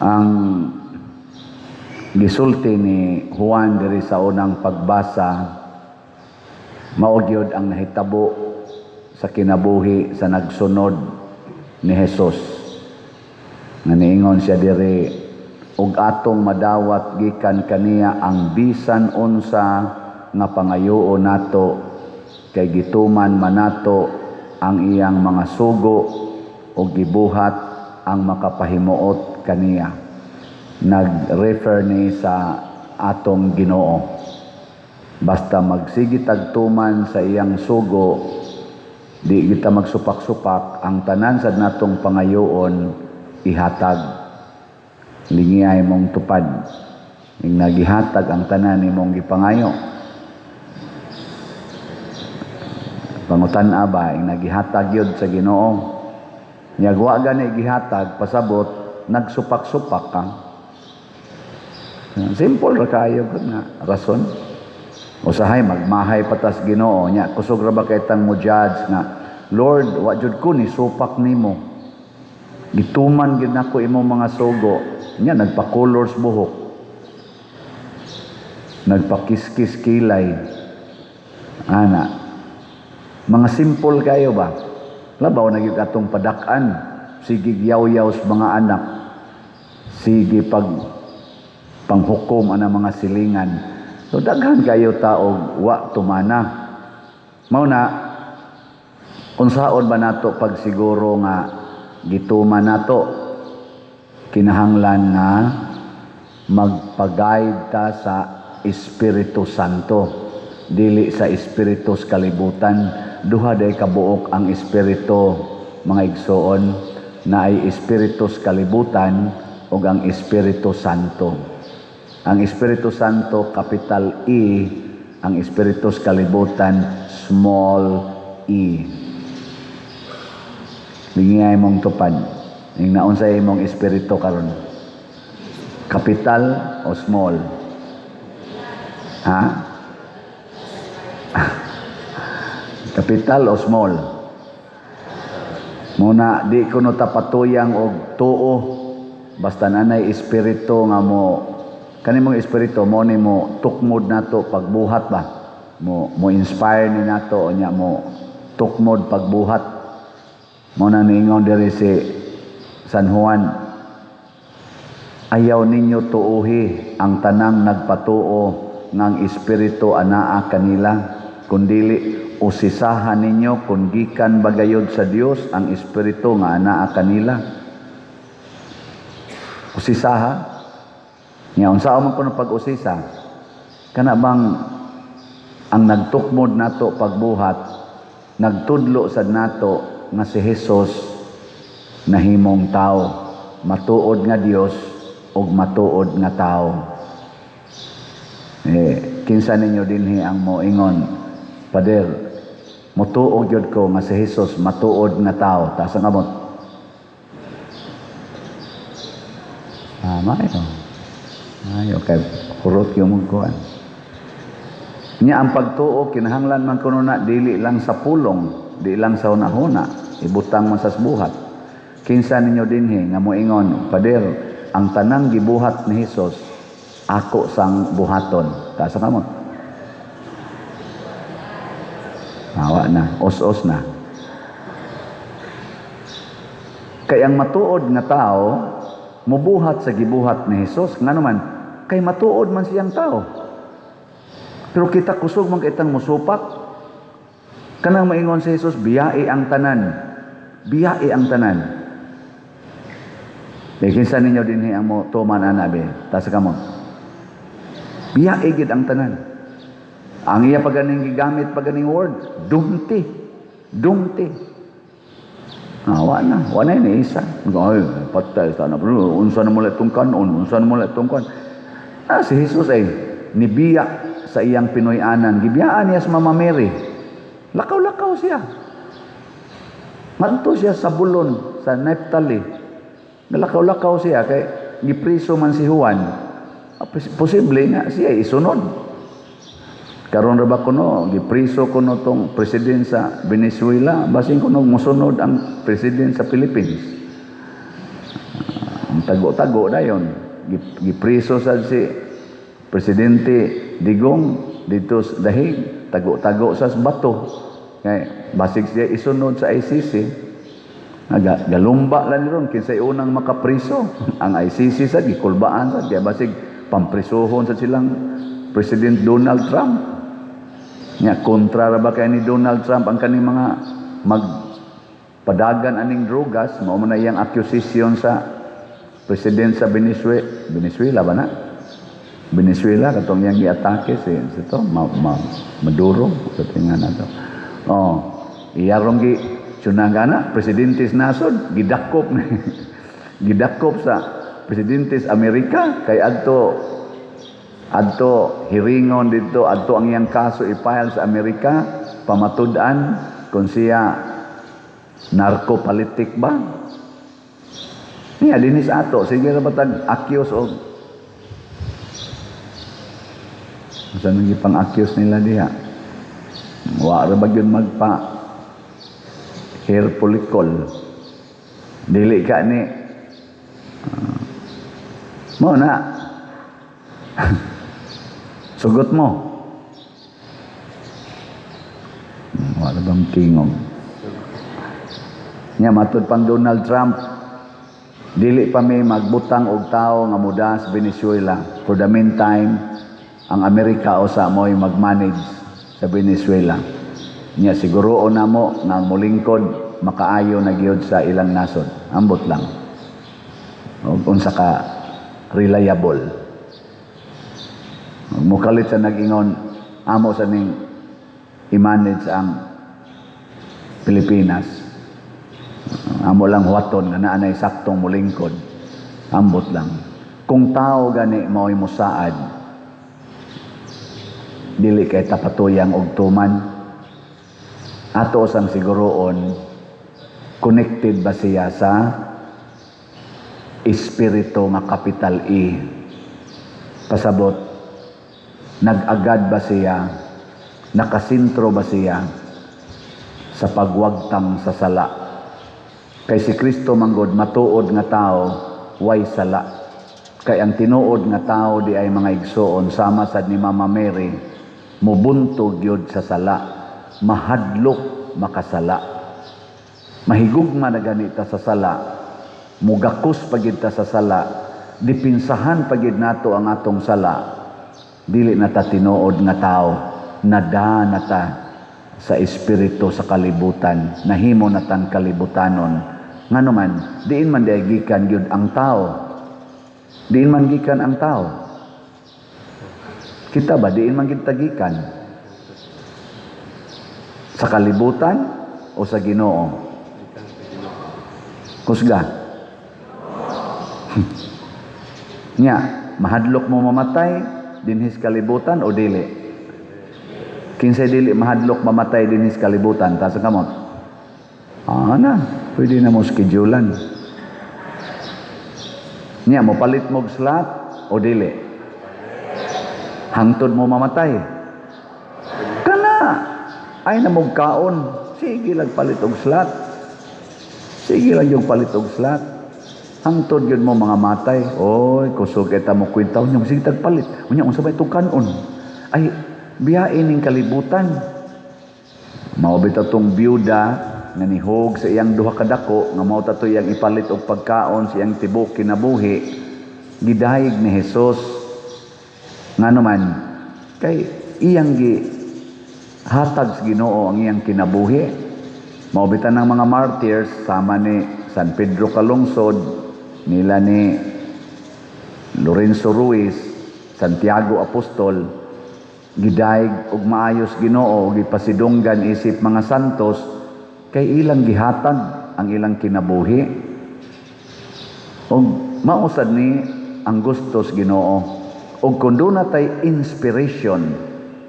Ang gisulti ni Juan diri sa unang pagbasa, mao gyud ang nahitabo sa kinabuhi sa nagsunod ni Jesus. Nga niingon siya diri, "Ug atong madawat gikan kaniya ang bisan unsa nga pangayoon nato, kay gituman man nato ang iyang mga sugo ug gibuhat ang makapahimuot kaniya." Nag-refer ni sa atong Ginoo. Basta magsige tag tuman sa iyang sugo, di kita magsupak-supak, ang tanan sa natong pangayoon ihatag. Lingiyay mong tupad. Ing nagihatag ang tanan nimong gipangayo. Pangutan-a ba, ing nagihatag yun sa Ginoo. Nya wa gani gihatag, pasabot nagsupak-supak ka. Simple ra kayo gud nga rason. Usahay magmahay patas Ginoo nya, kusog ra ba kay tang mo judge nga, "Lord, wa jud ko ni supak nimo. Gituman gid nako imong mga sugo." Nya nagpa-colors buhok. Nagpakiskis kilay. Ana. Mga simple kayo ba? Labaw na gyud atong padak-an. Sige yaw-yaw sa mga anak. Sige pag panghukom ana mga silingan. So daghan kayo taog wa tumana. Mao na, unsaon ba nato pagsiguro nga gituman nato? Kinahanglan nga magpa-guide ta sa Espiritu Santo, dili sa espiritu sa kalibutan. Duha day kabuok ang espiritu, mga igsoon, na ay espiritu sa kalibutan ug ang Espiritu Santo. Ang Espiritu Santo, capital E, ang espiritu sa kalibutan, small e. Lingiyay mong tupad. Ing naunsa imong espiritu karon? Capital o small? Ha? Capital o small? Muna di kuno ta patuyang og tuo basta nanay espiritu nga mo kani mong espiritu mo ni mo tukmod nato pagbuhat ba, mo mo inspire ni nato, nya mo tukmod pagbuhat. Mo na niingon diri si San Juan, "Ayaw ninyo tuuhi ang tanang nagpatuo ng espiritu anaa kanila, kundili usisahan ninyo kung gikan bagayod sa Dios ang espiritu nga anaa kanila." Usisaha nya, unsa man kuno pag-usisa? Kana bang ang nagtukmod nato pagbuhat nagtudlo sad nato nga si Jesus nahimong tao, matuod nga Dios ug matuod nga tao? Eh, kinsa ninyo dinhi ang moingon, "Pader, motuo gyud ko nga si Jesus matuod nga tao"? Taas ang kamot. Ah, maayo. Maayo kay hurot yung mong kuan. Nya ang pagtuo kinahanglan man kuno na dili lang sa pulong, di lang sa hunahuna, ibutang man sa buhat. Kinsa ninyo dinhi nga moingon, "Pader, ang tanang gibuhat ni Jesus ako sang buhaton"? Taas ang kamot. Awa na, os-os na. Kay ang matuod nga tao mubuhat sa gibuhat ni Jesus, ngano man? Kay matuod man siyang tao. Pero kita kusog man kitang musupak. Kanang maingon si Jesus, "Biyai ang tanan. Biyai ang tanan." Kay kinsa ninyo dinhi ang mo tuman ana be? Taas kamot. Biyai gid ang tanan. Ang iya paganing gigamit paganing word, dumti. Dumti. Ah, wa na, wa na ni isa. Ay, patay sa na. Unsa na mo itong kanon, unsa na mo itong kan. Ah, si Jesus ay nibiya sa iyang Pinoy-anan. Gibiyaan niya sa Mama Mary. Lakaw-lakaw siya. Ngadto siya sa Bulon, sa Neptali. Nalakaw-lakaw siya kay gipriso man si Juan. Ah, posible nga siya isunod. Karon ra ba kuno gipriso kuno tong president sa Venezuela, basin kuno mosunod ang president sa Philippines. Ah, Tago-tago dayon. Gipriso sad si Presidente Digong dito sa Dahig, tago-tago sa bato. Kay basig siya isunod sa ICC. Naga, galumba lang ron kinsay unang makapriso. Ang ICC sa gikulbaan sa kaya basig pamprisuhon sa silang President Donald Trump. Nya kontra ra ba kay ni Donald Trump ang kaning mga magpadagan aning drogas, mao man na iyang accusation sa president sa Venezuela, Venezuela ba na? Venezuela katong iyang giatake si to ma, ma, Maduro sa tingan nato. Oh, iya rong gi tsunagana presidente sa nasod gidakop ni gidakop sa presidente sa Amerika kay adto hiringon dito, adto ang iyang kaso i-file sa Amerika, pamatud-an kung siya narco-politic ba. Niya dinis ato sige ra batag accuse og unsa nang gipang-accuse nila diha, wa ra ba gyud magpa hair follicle, dili ka ni mo na sugot mo. Wala bang tingog nya matud pang Donald Trump, dili pa mi magbutang og tao nga muda sa Venezuela. For the meantime, ang Amerika usa mo'y mag-manage sa Venezuela. Nya siguro na mo nga ang molingkod makaayo na gyud sa ilang nasod. Ambot lang og unsa ka reliable. Mukalit sa nag-ingon amo sa ning i-manage ang Pilipinas. Amo lang huwaton nga naa nay saktong molingkod. Ambot lang. Kung tao gani mao'y mosaad, dili kay tapatuyang og tuman. Ato sang siguroon, connected ba siya sa espiritu nga capital E? Pasabot, nag-agad ba siya, nakasentro ba siya sa pagwagtang sa sala? Kay si Kristo manggod matuod nga tao, way sala. Kay ang tinuod nga tao di ay, mga igsoon, sama sad ni Mama Mary, mubuntog gyud sa sala, mahadlok makasala. Mahigugma na ganita sa sala, mugakos pa gyud ta sa sala, dipinsahan pa gyud nato ang atong sala, dili na ta tinuod nga tao, nada na ta sa espiritu sa kalibutan, nahimo na tan kalibutanon. Ngano man, diin man diay gikan gyud ang tao? Diin man gikan ang tao? Kita ba, diin man gyud ta gikan? Sa kalibutan o sa Ginoo? Kusga. Nya, mahadlok mo mamatay dinhis kalibutan o dili? Kinsay dili mahadlok mamatay dinhis kalibutan? Taas ang kamot. Ah na, pwede na mo schedulean. Nya, mo palit mo og slot o dili? Hangtod mo mamatay. Kana ay na mog kaon, sige lang palit og slot. Sige lang yung palit og slot. Hangtod yun mo mga matay. Oy, kusog kita mo kwenta unya, sige tagpalit. Unya, unsa ba itong kanon? Ay, biyain ning kalibutan. Mao bitaw tong byuda nga nihog sa iyang duha ka dako nga mao ta to iyang ipalit og pagkaon sa iyang tibok kinabuhi, gidayeg ni Jesus. Ngano man, kay iyang gi hatag sa Ginoo ang iyang kinabuhi. Mao bitaw ng mga martyrs sama ni San Pedro Calungsod, nila ni Lorenzo Ruiz, Santiago Apostol, gidayeg og maayos Ginoo, gipasidunggan isip mga santos kay ilang gihatag ang ilang kinabuhi. Og mausad ni ang gustos Ginoo. Og kung doon natay inspiration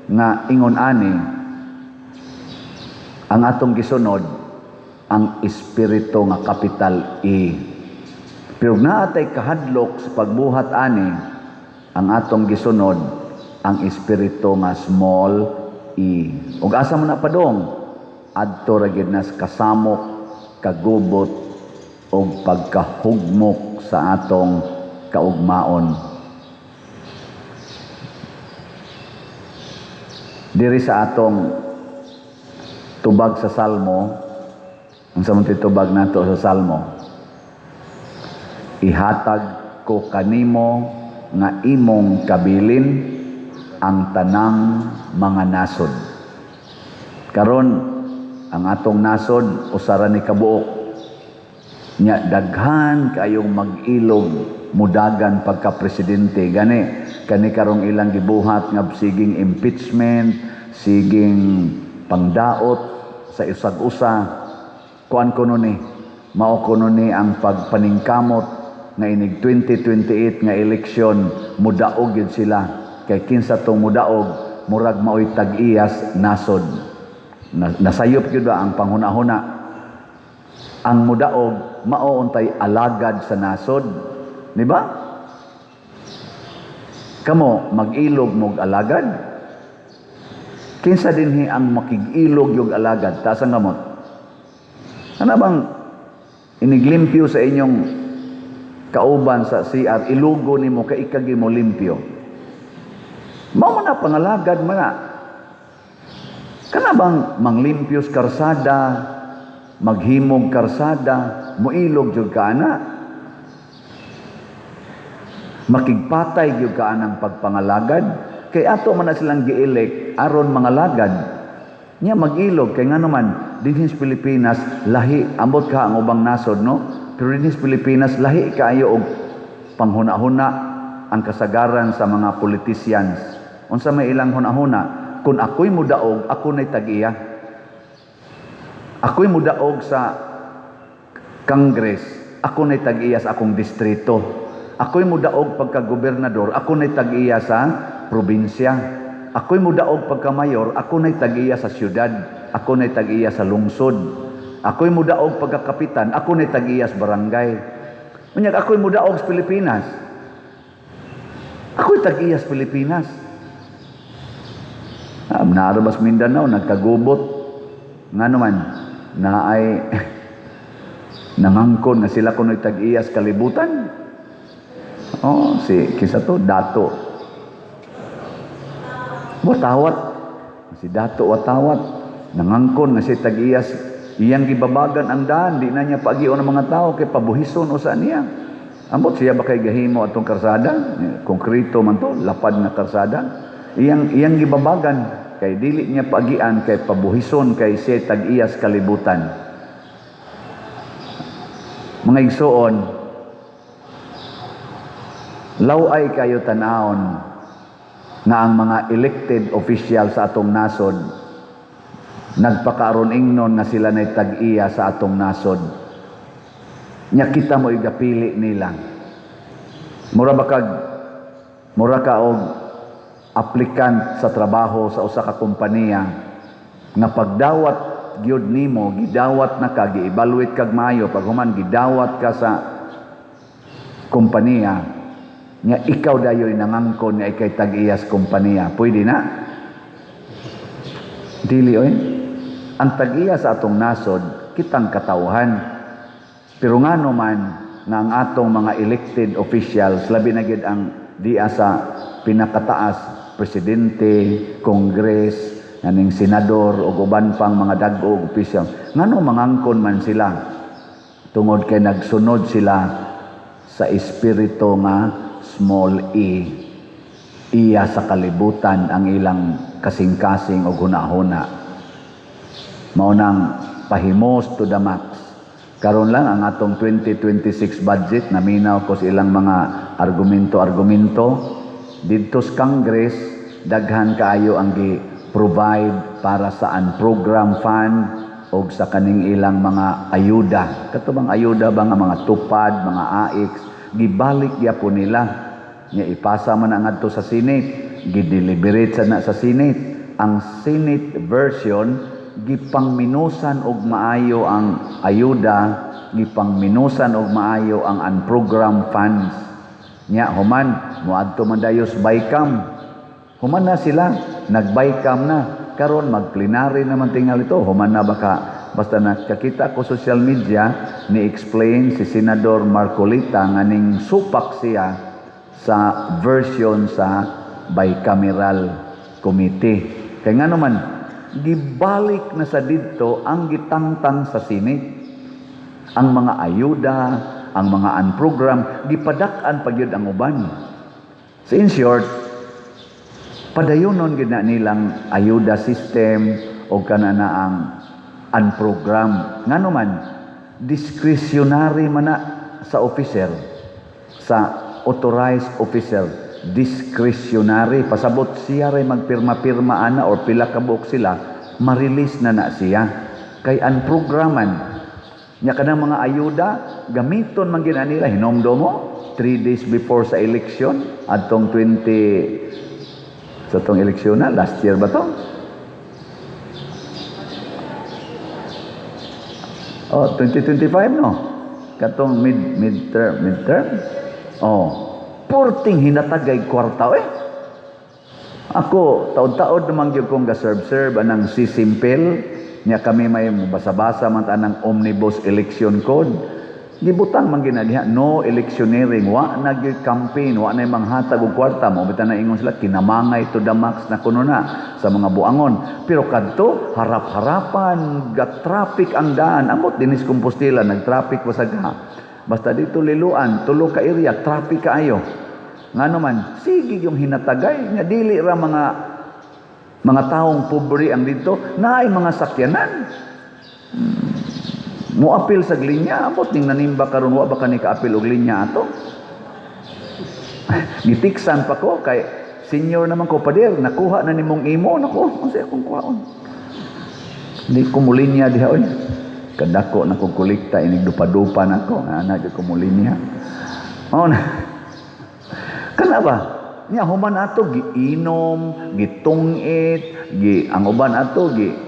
nga ingon ani, ang atong gisunod ang espiritu nga capital E. Pero naa tay kahadlok sa pagbuhat ani, ang atong gisunod ang espiritu nga small e. Ug asa man na padong? Adto ra gyud nas kasamok, kagubot og pagkahugmok sa atong kaugmaon. Diri sa atong tubag sa Salmo, unsa man tubag nato sa Salmo? Ihatag ko kanimo nga imong kabilin ang tanang mga nasod. Karon ang atong nasod usa ra ni kabuok. Nya daghan kayong mag-ilog mudagan pagka presidente gani kani karong ilang gibuhat nga siging impeachment, siging pangdaot sa usag-usa. Kuan kuno ni, mao kuno ni ang pagpaningkamot nga inig 2028 nga eleksyon mudaog gyud sila, kay kinsa tong mudaog murag maoy tag-iyas nasod. Nasayop gyud ba ang panghuna-huna? Ang mudaog mao untay alagad sa nasod, di ba? Kamo mag-ilog mog alagad? Kinsa dinhi ang makig-ilog yung alagad? Taas ang gamot. Ano bang iniglimpyo sa inyong kauban sa CR, ilugo nimo kay ikagi mo limpyo? Mao man na pangalagad man na. Kana bang manglimpyos karsada, maghimog karsada, muilog jud ka ana? Makigpatay gyud ka anang pagpangalagad? Kay ato man na silang gi-elect aron mangalagad. Nya mag-ilog kay ngano man dinhi sa Pilipinas lahi, ambot ka ang ubang nasod, no? Pero dinhi sa Pilipinas lahi kaayo og panghuna-huna ang kasagaran sa mga politicians. Unsa may ilang huna-huna? Kung ako'y mudaog, ako na'y tag-iya. Ako'y mudaog sa Congress, ako na'y tag-iya sa akong distrito. Ako'y mudaog pagka-gobernador, ako na'y tag-iya sa probinsya. Ako'y mudaog pagka-mayor, ako na'y tag-iya sa syudad. Ako na'y tag-iya sa lungsod. Ako'y mudaog pagka-kapitan, ako na'y tag-iya sa barangay. Unyag ako'y mudaog sa Pilipinas, ako'y tag-iya sa Pilipinas. Naarabas Mindanao, nagkagubot. Nga naman, na ay nangangkon nga sila kuno'y tag-iya sa kalibutan. Oh, si kinsa to, Dato Watawat. Si Dato Watawat nangangkon nga si tag-iyas, iyang gibabagan ang daan, di na niya paagion ang mga tao kay pabuhison usa niya. Ambot siya ba kay gahimo atong karsada, konkreto man to, lapad nga karsada. Iyang gibabagan kay dili niya paagian kay pabuhison, kay siya tag-iyas kalibutan. Mga igsoon, law-ay kayo tan-awon nga ang mga elected official sa atong nasod nagpakaaron ingnon nga sila nay tag-iya sa atong nasod. Nya kita mo igapili nila. Mura ba kag mura ka og applicant sa trabaho sa usa ka kompanya nga pagdawat gyud nimo, gidawat na ka, gi-evaluate kag maayo, pag human gidawat ka sa kompanya nga ikaw dayoy nangangkon nga ikay tag-iyas kompanya, pwede na? Dili oy. Ang tag-iya sa atong nasod kitang katawhan. Pero ngano man nga ang atong mga elected officials, labi na gyud ang diya sa pinakataas, presidente, Congress, aning senador ug uban pang mga dag-o og opisyal, ngano mangangkon man sila? Tungod kay nagsunod sila sa espiritu nga small e, iya sa kalibutan ang ilang kasing-kasing og hunahuna. Mao nang pahimos to the max. Karon lang ang atong 2026 budget, naminaw ko sa ilang mga argumento-argumento didto sa Congress. Daghan kaayo ang gi-provide para sa unprogram fund og sa kaning ilang mga ayuda. Kato bang ayuda ba nga mga TUPAD, mga AICS, gibalik gyapon nila. Nya ipasa man ang adto sa Senate, gideliberate sa na sa Senate. Ang Senate version, gipangminusan og maayo ang ayuda, gipangminusan og maayo ang unprogrammed funds. Nya human moadto man dayon sa BICAM. Human na sila, nag-BICAM na. Karon magplenary naman tingal ito, human na baka Basta nakakita ko social media, ni explain si Senador Marcoleta nga ning supak siya sa version sa bicameral committee. Kay nga naman, gibalik na sa didto ang gitangtang sa Senate. Ang mga ayuda, ang mga unprogram, gipadak-an pa gyud ang uban. So in short, padayonon gyud na nilang ayuda system o kana na ang unprogram. Ngano man, discretionary man na sa officer, sa authorized officer, discretionary. Pasabot siya ray magpirma-pirma ana or pila ka buok sila, ma-release na na siya. Kay unprograman. Nya kanang mga ayuda, gamiton man gyud nila, hinomdom mo, 3 days before sa election, adtong 20 sa tong eleksyon na, last year ba to? Oh, 2025, no? Katong midterm, midterm. Oh, purting hinatagay kwarta eh. Ako, taod-taod naman gyud kong ga-serve-serve anang sisimpel nya kami may basa-basa man ta anang Omnibus Election Code. Gibutang man ginadiha no electioneering, wa na gyud campaign, wa na manghatag og kwarta mo bitan na ingon sila kinamangay to the max na kuno na sa mga buangon. Pero kadto harap-harapan ga traffic ang daan, amot dinis Compostela nag-traffic basag ha. Basta dito Liloan, tulo ka area traffic kaayo. Ngano man sige yung hinatagay nga dili ra mga taong pobre ang dito, naay mga sakyanan. Moapil sa linya, amot ning nanimba karon, wa ba kani kaapil og linya ato? Gitiksan pa ko kay senior naman ko, "Pader, nakuha na nimong imo." Nako, unsa akong kuhaon? Hindi ko mulinya diha oy. Kadako na kong kolekta, inig dupa-dupa na ko, ana gyud ko mulinya. Oh na. Kana ba? Nya human ato giinom, gitungit, gi ang uban ato gi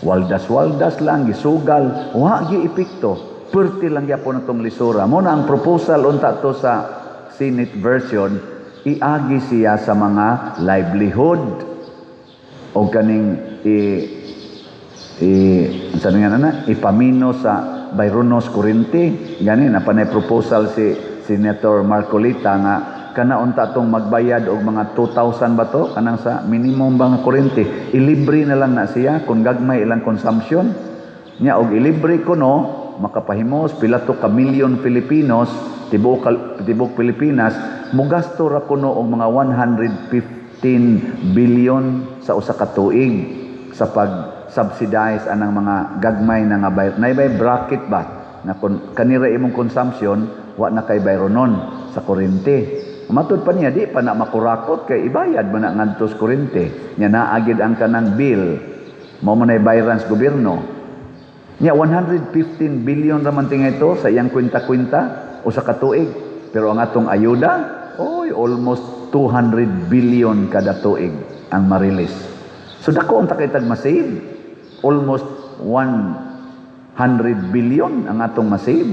waldas-waldas lang, gisugal, wa gi epekto. Perti lang gyapon atong lisura. Mo na ang proposal unta to sa Senate version, iagi siya sa mga livelihood o kaning i unsa nga na ipamino sa bayronos kuryente. Gani na panay proposal si Senator Marcoleta nga kana unta tong magbayad og mga 2,000 ba to kanang sa minimum ba nga kuryente, ilibre na lang na siya kung gagmay ilang consumption nya. Og ilibre kuno, makapahimos pila to ka milyon Filipinos tibuok tibuok Pilipinas, mugasto ra kuno og mga 115 billion sa usa ka tuig sa pag subsidize anang mga gagmay na nga bayr na bay bracket ba na kun kanira imong consumption, wa na kay bayronon sa kuryente. Matud pa niya, di pa na makurakot kay ibayad man na ngadto sa kuryente nya, naagid ang kanang bill mao man ay bayaran sa gobyerno nya. 115 billion ra man tingay ito sa iyang kwenta-kwenta usa ka tuig, pero ang atong ayuda, oy, almost 200 billion kada tuig ang ma-release. So dako unta kay tag ma-save, almost 100 billion ang atong ma-save.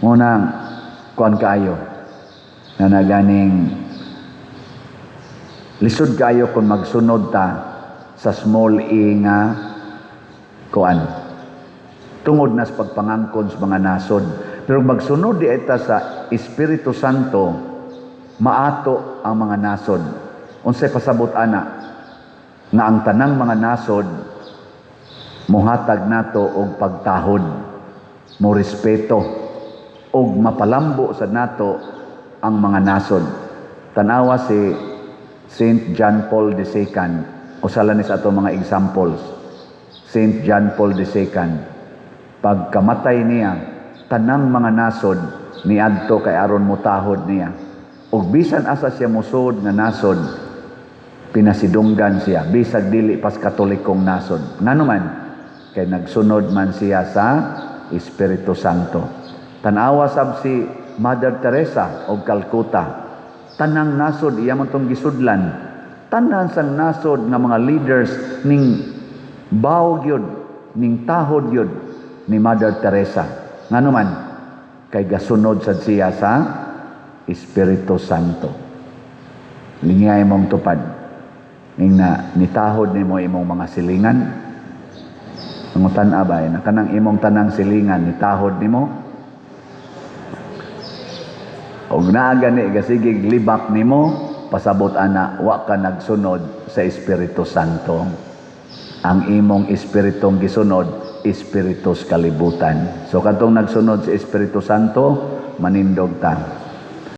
Mo nang kuan kaayo na naganing lisod kaayo kung magsunod ta sa small e nga kuan tungod na sa pagpangangkon sa mga nasod. Pero magsunod di ta sa Espiritu Santo, maato ang mga nasod. Unsay pasabot ana? Nga ang tanang mga nasod mohatag nato og pagtahod, mo respeto og mapalambo sa nato ang mga nasod. Tanawa si Saint John Paul II, usa ni sa ato mga examples. Saint John Paul II, pagkamatay niya, tanang mga nasod niadto kay aron mutahod niya. Ug bisan asa siya musod nga nasod, pinasidunggan siya bisag dili pas Katolikong nasod. Ngano man? Kay nagsunod man siya sa Espiritu Santo. Tanawa sab si Mother Teresa og Calcutta. Tanang nasod iya man tong gisudlan. Tanan sang nasod nga mga leaders ning bow gyud, ning tahod gyud ni Mother Teresa. Ngano man? Kay gasunod sad siya sa Espiritu Santo. Lingay mong tupad. Ning na nitahod nimo imong mga silingan. Pangutan-a ba na kanang imong tanang silingan ni tahod nimo? Og naa gani gasigig libak nimo, pasabot ana wa ka nagsunod sa Espiritu Santo. Ang imong espiritong gisunod, espiritu sa kalibutan. So katong nagsunod sa Espiritu Santo, manindog ta.